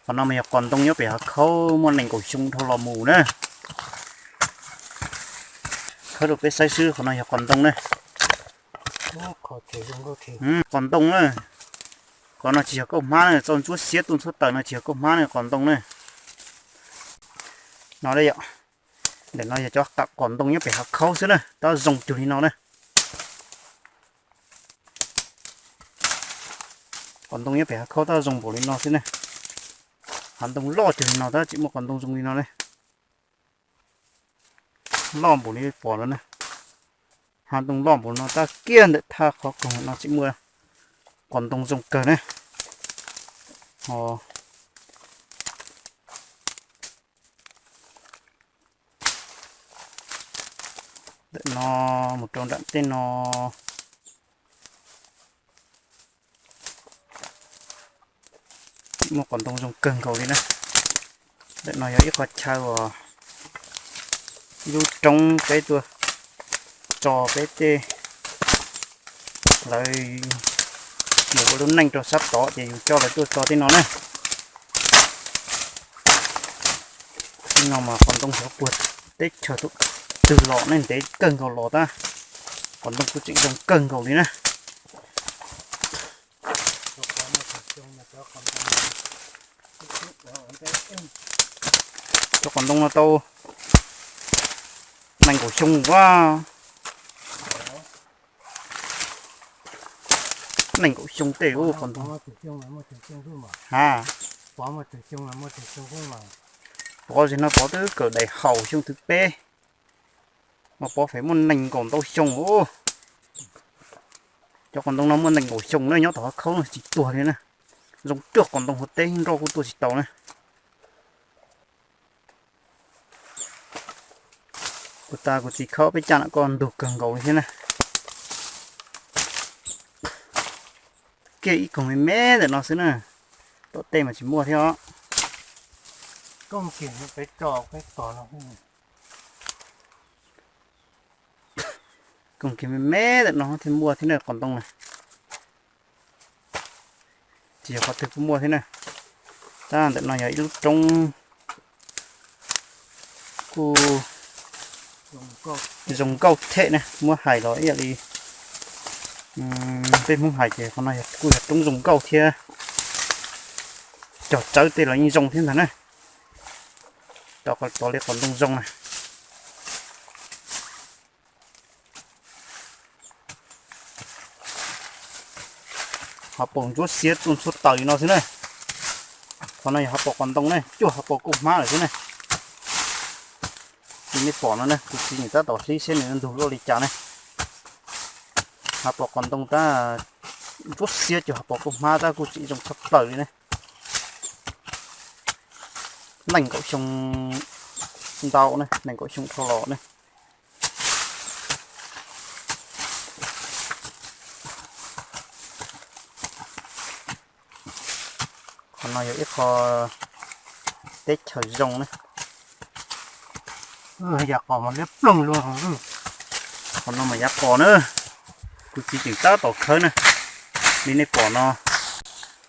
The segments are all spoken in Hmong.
Qhov no mas yog qos ntoo nyob pem hav khaub muaj nees nkaum xyoo dhau los mus na. Khawb rau peb saib xwb, qhov no yog qos ntoo na. Qos ntoo na. Qhov no tsis yog kauj hmab na, txoj ntsuab xiab tuaj ntsuab taws no tsis yog kauj hmab na, qos ntoo na. No yom, ntawm no yog cov qos ntoo nyob pem hav khaub xwb na, tab zoo cuag li no na. Qos ntoo nyob pem hav khaub tab zoo npaum li no xwb na. Hav ntoo loj cuag li no tab tsis muaj qos ntoo zoo li no ne. Loj npaum li pom no na. Hav ntoo loj npaum no tab kiag ntawm thaj qhov koog no tsis muaj qos ntoo zoo kawg ne. Ntawm no mus rau nram tej no muaj qos ntoo zoo kawg nkaus li na. Ntawm no yog ib qho chaw uas ib lub roob peb tuaj tso peb tej, lawv mus ua lub neej rau sab tod ces yus coj lawv tuaj tso tej no na. Tej no mas qos ntoo xyov puag teb chaws twg los ne, ntev kawg nkaus los tab, qos ntoo kuj tseem zoo kawg nkaus li na. Cov qos ntoo no tau nees nkaum xyoo ua. Nees nkaum xyoo tej ub qos ntoo. Ha, pov zig no pov twb kawm daim haus xyoo thib peb, mas pov feem muaj nees nkaum ntau xyoo ub. Cov qos ntoo no muaj nees nkaum xyoo na, nyob tom hav khaub no tsis tuag li na. Zoo cuag qos ntoo hauv teb, nroj kuj tuaj tsis tau na. Kuv tas kuv txiv khawb peb caj no koj ntug kawg nkaus li thiab na. Kiag ib koog me me ntawm no xwb na, tom tej mas tsis muaj thiab os. Koog kiag me me ntawm no thiaj muaj thiab na qos ntoo na. Tsis yog qhov twg kuj muaj thiab na. Tab ntawm no yog ib lub roob kuj zoo nkauj thiab na, muab hais los ib yam li peb Hmoob hais ces qhov no kuj yog roob zoo nkauj thiab, cog tsawb tej los yeej zoo thiab ntag na. Rau qhov tod li qos ntoo zoo na. Hauv paus ntsuab xiab tuaj ntsuab taws li no xwb na. Qhov no yog hauv paus qos ntoo ne, cuag hauv paus kauj hmab lawm xwb ne. Li nej pom no ne, kuv txiv nws tab tom hlib seb nws ntug luaj li cas ne. Hauv paus qos ntoo tab ntsuab xiab cuag hauv paus kauj hmab tab kuj tseem zoo tshaj plaws li ne. Nees nkaum xyoo ntau ne, nees nkaum xyoo dhau los ne. Qhov no yog ib qho teb chaws zoo ne. Yav qos mas liab ploog luaj. Qhov no mas yav qos na, kuv txiv tseem tab tom khawb na. Li nej pom no,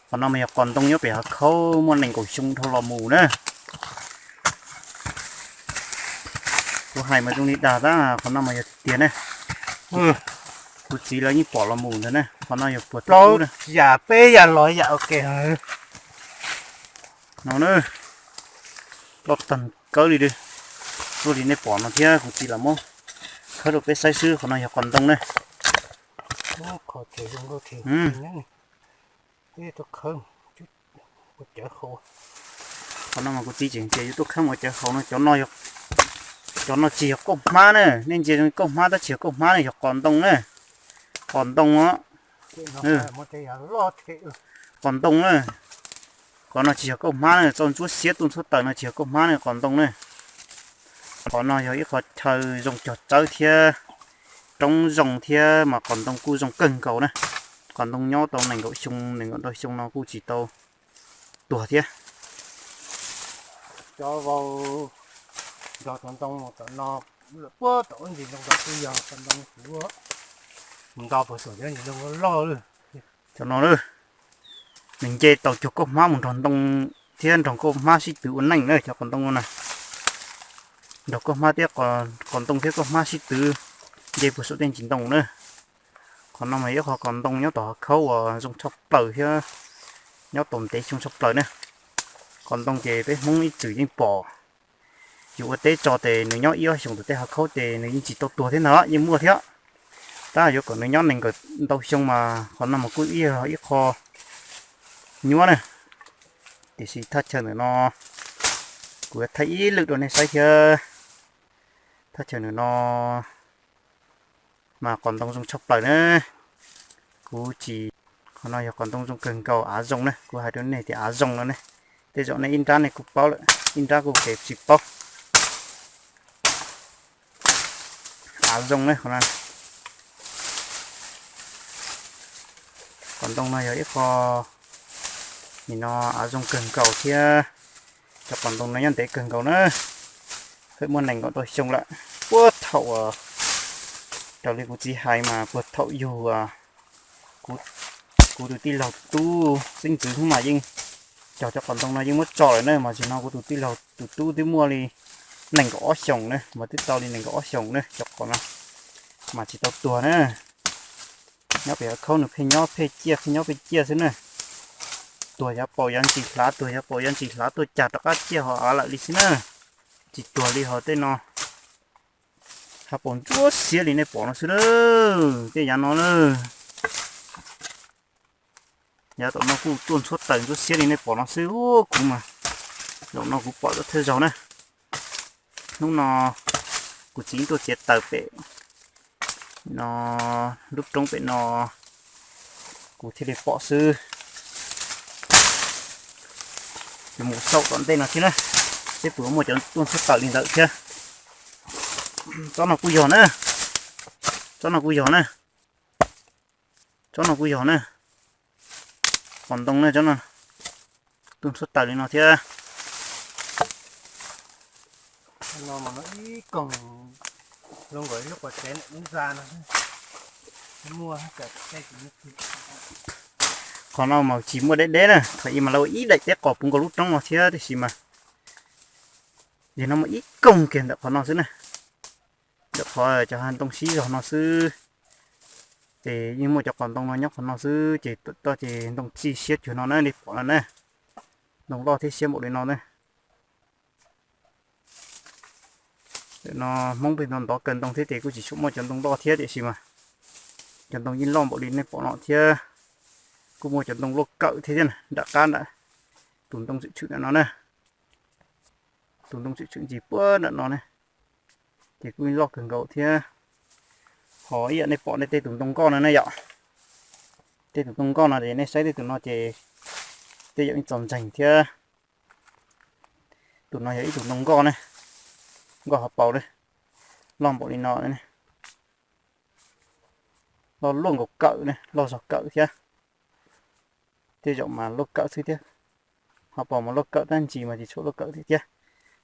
qhov no mas yog qos ntoo nyob pem hav khaub muaj nees nkaum xyoo dhau los mus na. Kuv hais mas zoo li dag tab qhov no mas yog tiag tiag ne. Kuv txiv lawv yeej pom los mus ntag ne, qhov no yog puag thaum ub na. Yam peb yam los yam ua ke no na, loj tag kawg li. Lub li nej pom no thiab kuv txiv lawv muab khawb rau peb saib xwb, qhov no yog qos ntoo ne. Qhov no mas kuv txiv tseem tias yuav tuaj khawb mus ua cawv haus no, cov no tsis yog kauj hmab na, nej ntsia zoo kauj hmab tab tsis yog kauj hmab na, yog qos ntoo na. Qos ntoo os. Qos ntoo na. Qos no tsis yog kauj hmab na, txoj ntsuab xiab tuaj ntsuab taws no tsis yog kauj hmab na, qos ntoo na. Qhov no yog ib qho chaw zoo cog tsawb thiab, roob zoo thiab mas qos ntoo kuj zoo kawg nkaus na. Qos ntoo nyob tau nees nkaum xyoo, nees nkaum ntau xyoo no kuj tsis tau tuag thiab. Cov vau nrog tus ntoo tom no lawm puag tom ub ntsis ntoo tod twb yog qos ntoo kuv mus nto puag saum cov ntsis ntoo loj loj lawm. Cov no nws nce tau cuag kauj hmab mus nrog ntoo thiab nrog kauj hmab sib twv ua neej na cov qos ntoo no na. Nrog kauj hmab thiab, qos ntoo thiab kauj hmab sib twv nce puag saum tej ntsis ntoo na. Qhov no mas yog ib qho qos ntoo nyob tom hav khaub uas zoo tshaj plaws thiab nyob tau ntev xyoo tshaj plaws na. Qos ntoo ces peb Hmoob ib txwm yeej pom, yus ua teb tso ces nws nyob ib ob xyoos tom tej hav khaub ces nws yeej tsis tau tuag thiab ntag, yeej muaj thiab. Tab yuav kom nws nyob nees nkaum ntau xyoo mas qhov no mas kuj ib, ib qho nyuaj na. Tiam sis thaj chaw ntawm no kuv yuav thaij ib lwm rau nej saib thiab. Thaj chaw ntawm no mas qos ntoo zoo tshaj plaws na. Kuv tsis, qhov no yog qos ntoo zoo kawg nkaus, av zoo na, kuv hais rau nej tias av zoo no ne. Tej zaum nej ib nrab nej kuj paub lawm, ib nrab kuj tsis paub. Av zoo na, qhov no, qos ntoo no yog ib qho nim no av zoo kawg nkaus thiab. Cov qos ntoo no nyob ntev kawg nkaus na, pheej muaj nees nkaum tau xyoo lawm. Puag thaum, raws li kuv txiv hais mas puag thaum yug kuv tus tij laug tus tub xeeb ntxwv hnub mas yeej cog cov qos ntoo no yeej muab tso lawm na, mas tam sim no kuv tus tij laug tus tub twb muaj li nees nkaum ob xyoos na, mas twb tau li nees nkaum ob xyoos na cov qos no, mas tsis tau tuag na. Nyob pem hav khaub nws pheej nyob pheej ciaj, pheej nyob pheej ciaj xwb na. Tuag yav paus yav ntsis hlav, tuag yav paus yav ntsis hlav tuaj cas rov qab ciaj ho av lawm li xwb na. Tsis tuag li ho tej no. Hav paus ntsuab xiab li nej pom no xwb na. Tej yav no na, yav tom no kuj tuaj ntxhuab taws ntxhuab xiab li nej pom no xwb. Kuv mas zaum no kuv pom tau thawj zaug na. Hnub no kuv txiv tuaj txiav taws pem no, lub roob pem no, kuv thiaj li pom xwb. Kuv mus xauj tom ntej no thiab na, seb puas muaj cov tuaj ntxhuab taws li ntawd thiab. Tsob no kuj yog na, tsob no kuj yog na, tsob no kuj yog na, qos ntoo na, tsob no tuaj ntxhuab taws li no thiab. Qhov no mas tsis muaj deb deb na, thaum ib mas lawv ua ib daim teb qos puv nkaus lub roob no thiab, tiam sis mas yog no muaj ib koog kiag ntawm qhov no xwb na. Ntawm qhov cov hav ntoo sib zog no xwb, ces yeej muaj cov qos ntoo no nyob qhov no xwb, ces toj ces ntoo txij siab cuag no na, nej pom no na. Ntoo loj thiab siab npaum li no na. Ntawm no Hmoob pheej ntov ntov kaw ntoo thiab ces kuj tsis tshua muaj cov ntoo loj thiab, tiam sis mas cov ntoo yeej loj npaum li nej pom no thiab. Kuj muaj cov ntoo loj kawm thiab thiab na, nram qab nram tus ntoo tshwm tshwm nram no na. Tus ntoo tshwm tshwm ntsis puag nram no ne, ces kuj loj kawg nkaus thiab. Ho ib yam nej pom nej tej tus ntoo nkoj no ne yom, tej tus ntoo nkoj no ces nej saib tej tus no ces tej yam yeej txaus ntseeg thiab. Tus no yog ib tug ntoo nkoj ne, nkoj hav paus ne, loj npaum li no ne, loj luaj nkaus kawm ne, loj zog kawm thiab. Tej zaum mas luaj kawm xwb thiab, hav paus mas luaj kawm tab ntsis mas tsis tshua luaj kawm thiab thiab.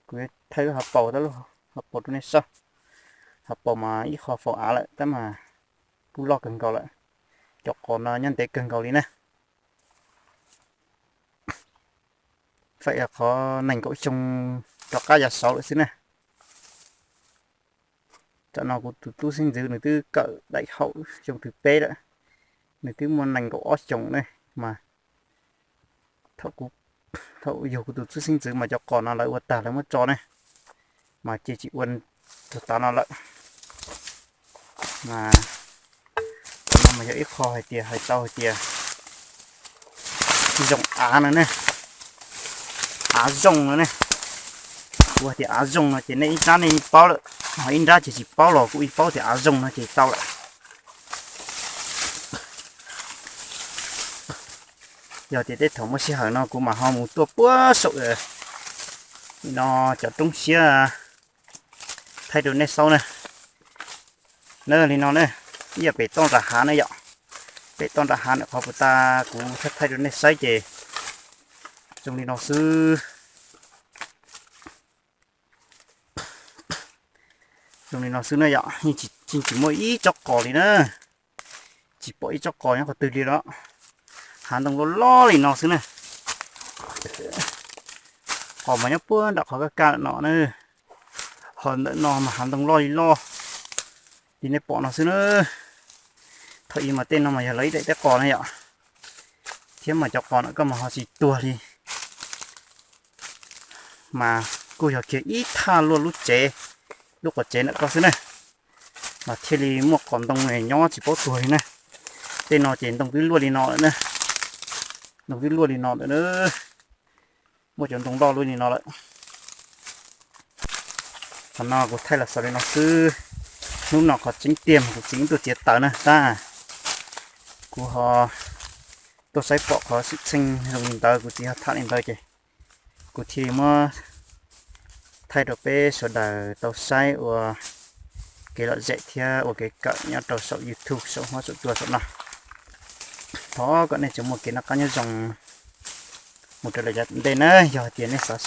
Kuv yuav thaij lub hav paus, tab lub hav paus rau nej saib. Hav paus mas ib qho faus av lawm tab mas kuj loj kawg nkaus lawm. Cov qos no nyob ntev kawg nkaus li na. Faim qhov nees nkaum xyoo rov qab yav saud lawm xwb na. Tam no kuv tus tub xeeb ntxwv nws twb kawm daim haum xyoo thib peb lawm, nws twb muaj nees nkaum ob xyoos ne, mas thaum kuv, thaum yug kuv tus tub xeeb ntxwv mas cov qos no lawv ua tag lawv muab tso ne, mas ces tsis ua txog tav no lawm. Mas qhov no mas yog ib qho hais tias hais tau hais tias zoo av no ne, av zoo no ne. Kuv hais tias av zoo no ces nej ib nrab nej paub lawm, ho ib nrab ces tsis paub los kuv ib paub tias av zoo no ces tau lawm. Yog tias tej thaum muaj sij hawm no kuv mam ho mus tuaj puag saum no cov roob siab thaij rau nej saib na. Na li no ne, ib yam pem toj nram hav ne yom, pem toj nram hav ntawm qhov puag ta kuv thaij thaij rau nej saib ces zoo li no xwb. Zoo li no xwb na yom, yeej tsis muaj ib tsob qos li na. Tsis pom ib tsob qos nyob qhov twg li los, hav ntoo loj loj li no xwb na. Qos mas nyob puag nram qhov kaj kaj no na. Ho ntawm no mas hav ntoo loj li loj li nej pom no xwb na. Thaum ub mas tej no mas yog lawv ib daim teb qos na yom. Thiab mas cov qos ntawm ko mas ho tsis tuag li, mas kuj yog kiag ib thaj luaj lub tsev, lub quas tsev ntawm ko xwb na, mas thiaj li muaj qos ntoo nyob tsis paub tuag li na. Tej no ces ntoo twb luaj li no lawm na, ntoo twb luaj li no lawm na, muaj cov ntoo loj luaj li no lawm. Qhov no kuv thaij los xaus li no xwb. Hnub no qhov tseeb tiag mas kuv txiv tuaj txiav taws na tab, kuv ho tuaj saib pom qhov xwm txheej zoo li ntawd, kuv txiv ho tham li ntawd ces kuv thiaj muab thaij rau peb sawv daws tau saib ua kev lom zem thiab ua kev kawm nyob rau saum YouTube saum huab saum cua saum no. Thov kom nej tsuas muaj kev noj qab nyob zoo mus rau lawm yav tom ntej na. Yog hais tias nej xav